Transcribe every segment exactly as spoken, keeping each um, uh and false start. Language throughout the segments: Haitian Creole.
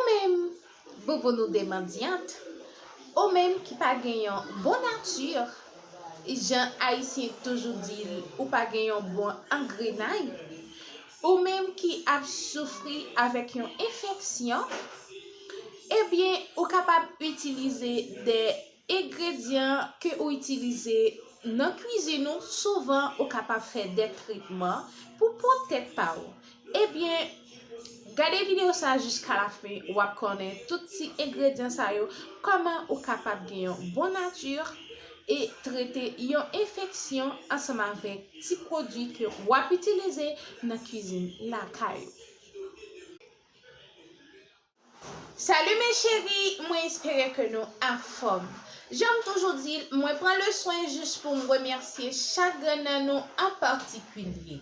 Ou menm, bouboun ou de mandyant, ou menm ki pa gen yon bon nati, jan Ayisyen toujou di l, ou pa gen yon bon angrenay, ou menm ki ap soufri avèk yon enfeksyon, ebyen, ou kapab itilize de engredyan ke ou itilize nan kwizin ou, souvan ou kapab fè de tretman pou pwòp tèt pa ou. Ebyen, gade videyo sa a jiska lafen, w ap konnen tout ti engredyan sa yo, kòman ou kapab gen yon bon nati e trete yon enfeksyon ansanm avèk ti pwodui ke w ap itilize nan kwizin lakay ou. Salut mes chéris, mwen espere ke nou anfòm. Jan m toujou di l, mwen pran le swen jis pou m remèsye chak grenn nan nou an patikilye.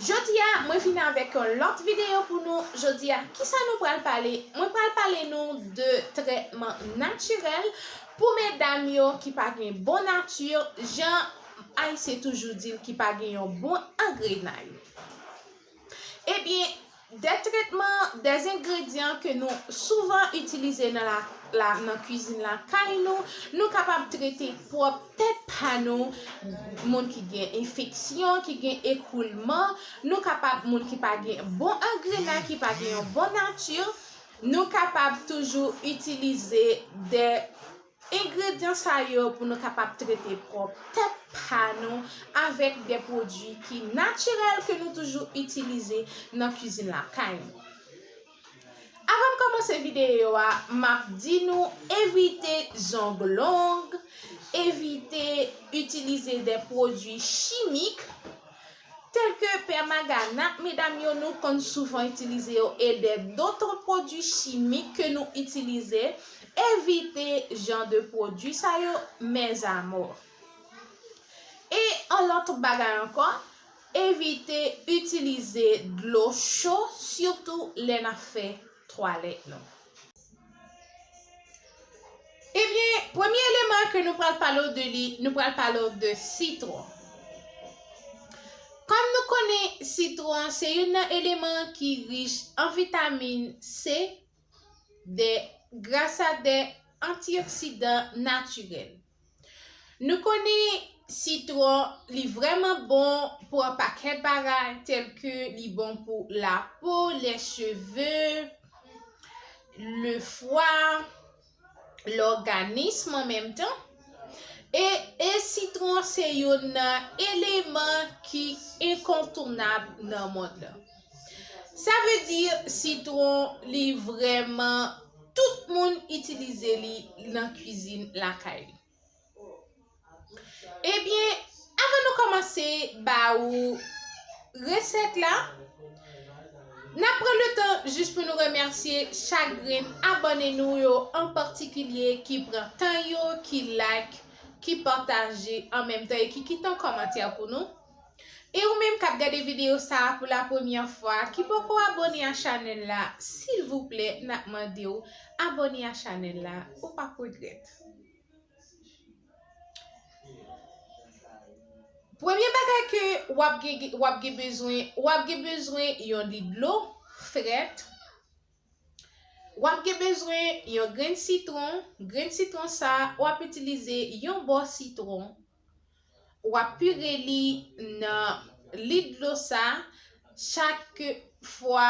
Jodi a, mwen vin avèk yon lòt videyo pou nou. Jodi a, kisa nou pral pale? Mwen pral pale nou de trètman natirèl pou medam yo ki pa gen bon nati, jan Ayisyen toujou di l, ki pa gen yon bon angrenay. Ebyen, de tretman, de engredyan ke nou souvan itilize nan la, la, nan kwizin lakay nou, nou kapab trete pwòp tèt pa nou, moun ki gen enfeksyon, ki gen ekoulman, nou kapab, moun ki pa gen bon angrenay, ki pa gen yon bon nati, nou kapab toujou itilize de engredyan sa yo pou nou kapab trete pwòp tèt pa nou avèk de pwodui ki natirèl ke nou toujou itilize nan kwizin lakay nou. Avan m kòmanse videyo a, m ap di nou evite zong long, evite itilize de pwodui chimik, tèl ke pèmaganat, medam yo, nou konn souvan itilize yo, e de dòt pwodui chimik ke nou itilize, evite jan de pwodui sa yo, mes amours. E an lòt bagay ankò, evite itilize dlo cho, sitou lè n ap fè twalèt nou. Ebyen, premye eleman ke nou pral pale w de li, nou pral pale w de sitwon. Kòm nou konnen, sitwon se youn nan eleman ki rich an vitamin C, de, gras a de antioksidan natirèl. Nou konnen sitwon, li vrèman bon pou yon pakèt bagay, tèl ke li bon pou lapo, les cheveux, le foie, lòganis an menm tan. E, e sitwon se youn nan eleman ki enkontounab nan mond lan. Sa vle di, sitwon, li vrèman, tout moun itilize li nan kwizin lakay li. Ebyen, avan nou kòmanse ba ou resèt la, n ap pran le tan jis pou nou remèsye chak grenn abòne nou yo, an patikilye ki pran tan yo, ki like, ki pataje an menm tan e ki kite yon kòmantè pou nou. E ou menm k ap gade videyo sa a pou la premyè fwa, ki poko abòne a chanèl la, silvouplè, n ap mande w abòne a chanèl la, ou p ap regrèt. Premye bagay ke w ap gen, w ap gen bezwen, w ap gen bezwen yon lit dlo frèt. W ap gen bezwen yon grenn sitwon. Grenn sitwon sa a, w ap itilize yon bò sitwon. W ap pire li nan lit dlo sa a. Chak fwa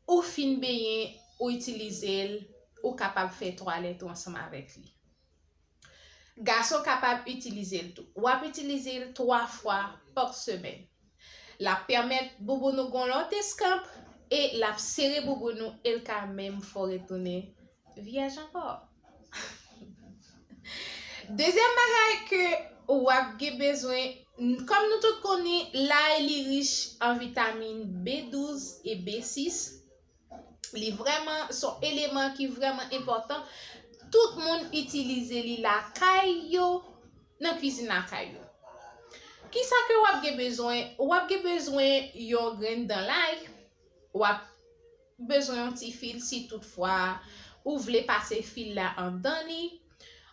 ou fin benyen, ou itilize l, ou kapab fè twalèt ou ansanm avèk li. Gason kapab itilize l tou. W ap itilize l twa fwa pa semèn. L ap pèmèt bouboun ou gon lòt eskanp e l ap sere bouboun ou e l ka menm fè w retounen vyèj ankò. Dezyèm bagay ke w ap gen bezwen, n-, kòm nou tout konnen, lay li rich an vitamin B douz e B sis. Li vrèman, se yon eleman ki vrèman enpòtan. Tout moun itilize li lakay yo, nan kwizin lakay yo. Kisa ke w ap gen bezwen? W ap gen bezwen yon grenn dan lay. W ap bezwen yon ti fil si toutfwa ou vle pase fil la anndan li.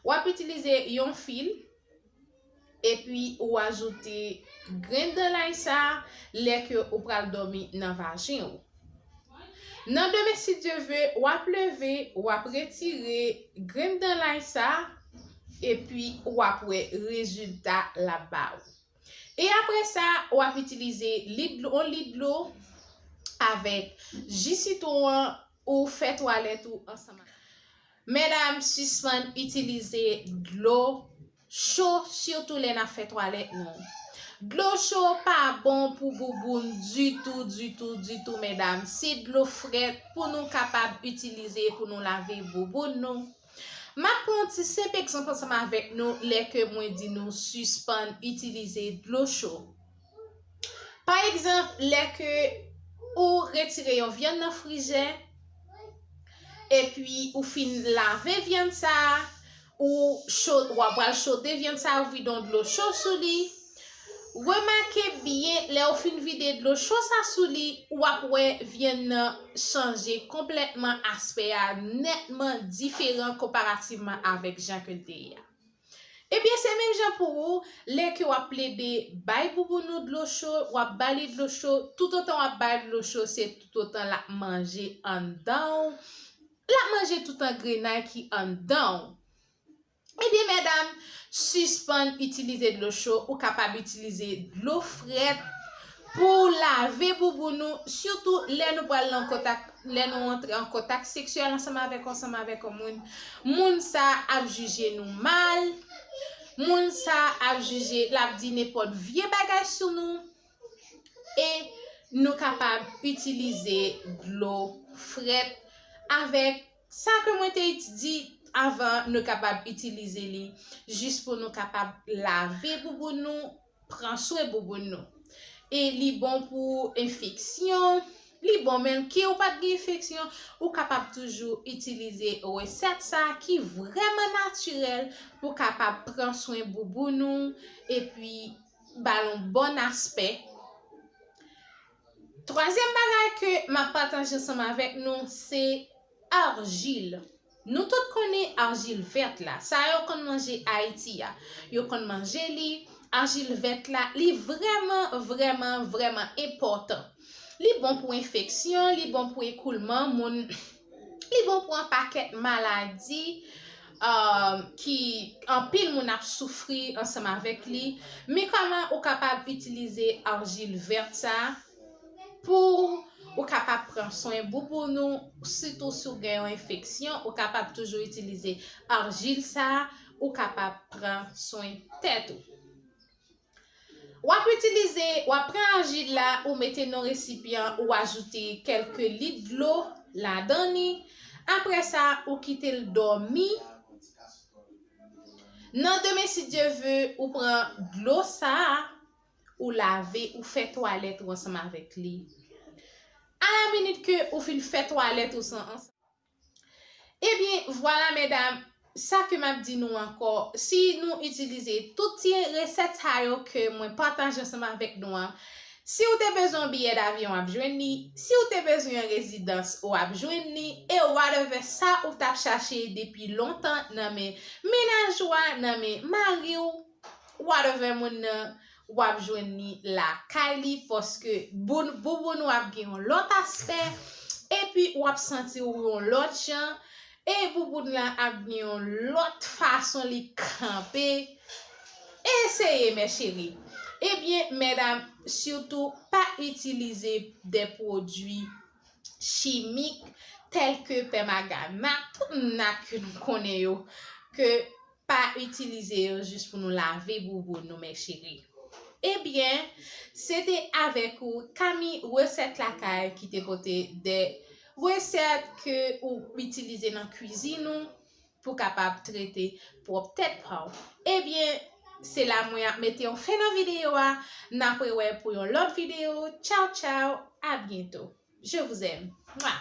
W ap itilize yon fil, epi ou ajoute grenn dan lay sa a lè ke ou pral dòmi nan vajen ou. Nan demen, si Dye ve, w ap leve, w ap retire grenn dan lay sa, epi w ap wè rezilta l ap ba ou. E apre sa, w ap itilize lit dlo, yon lit dlo avèk ji sitwon an, ou fè twalèt ou ansanm ak. Medam, sispann itilize dlo cho, sitou lè n ap fè twalèt nou. Dlo cho pa bon pou bouboun ditou, ditou, ditou, medam. Se dlo frèt pou nou kapab itilize pou nou lave bouboun nou. M ap pran yon ti senp egzanp ansanm avèk nou lè ke mwen di nou sispann itilize dlo cho. Pa egzanp, lè ke ou retire yon vyann nan frizè, epi ou fin lave vyann sa a, ou cho-, w ap pral chote vyann sa a, ou vide yon dlo cho sou li. Remake byen, lè ou fin vide dlo cho sa sou li, w ap wè vyann nan chanje konplètman, aspè a nètman diferan konparativman avèk jan ke l te ye a. Ebyen, se menm jan pou ou, lè ke w ap plede bay bouboun ou dlo cho, w ap ba li dlo cho, toutotan w ap ba li dlo cho, se toutotan l ap manje anndan w, l ap manje tout angrenay ki anndan w. Ebyen, medam, sispann itilize dlo cho, ou kapab itilize dlo frèt pou lave bouboun ou, sitou lè nou pral nan kontak, lè nou antre an kontak seksyèl ansanm avèk, ansanm avèk yon moun. Moun sa ap jije nou mal, moun sa ap jije, l ap di nenpòt vye bagay sou nou, e nou kapab itilize dlo frèt avèk sa ke mwen te di avan, nou kapab itilize li jis pou nou kapab lave bouboun nou, pran swen bouboun nou. E li bon pou enfeksyon, li bon menm ke ou pa t gen enfeksyon, ou kapab toujou itilize resèt sa ki vrèman natirèl pou kapab pran swen bouboun nou, epi ba l yon bon aspè. Twazyèm bagay ke m ap pataje ansanm avèk nou, se arjil. Nou tout konnen arjil vèt la. Sa yo konn manje Ayiti a. Yo konn manje li. Arjil vèt la, li vrèman, vrèman, vrèman enpòtan. Li bon pou enfeksyon, li bon pou ekoulman moun, li bon pou yon pakèt maladi, um, ki anpil moun ap soufri ansanm avèk li. Men kòman ou kapab itilize arjil vèt sa a pou ou kapab pran swen bouboun ou, sitou si w gen yon enfeksyon, ou kapab toujou itilize arjil sa a, ou kapab pran swen tèt ou. W ap itilize, w ap pran ajil la, ou mete nan resipyan, ou ajoute kèlke lit dlo ladan li. Apre sa, ou kite l dòmi. Nan demen, si Dye ve, ou pran dlo sa a, ou lave, ou fè twalèt ou ansanm avèk li. A la minit ke ou fin fè twalèt ou san ansanm. Ebyen, vwala, medam, sa ke m ap di nou ankò, si nou itilize tout ti resèt sa yo ke mwen pataje ansanm avèk nou an, si w te bezwen yon biyè davyon, w ap jwenn li. Si w te bezwen yon rezidans, w ap jwenn li. E whatever sa ou t ap chache depi lontan nan men mennaj ou a, nan men mari w, whatever moun nan, w ap jwenn li lakay li, paske boun-, bouboun ou ap gen yon lòt aspè, epi w ap santi w yon lòt jan, e bouboun la ap gen yon lòt fason li kanpe. Eseye, mes chéries. Ebyen, medam, sitou pa itilize de pwodui chimik tèl ke pèmaga, nat, tout nat ke nou konnen yo, ke pa itilize yo jis pou nou lave bouboun nou, mes chéries. Ebyen, se te avèk ou, Kami Resèt Lakay, ki te pote de resèt ke ou itilize nan kwizin ou pou kapab trete pwòp tèt pa w. Ebyen, se la mwen ap mete yon fen nan videyo a. N ap rewè pou yon lòt videyo. Tchaw, tchaw, à bientôt. Je vous aime. Mwa.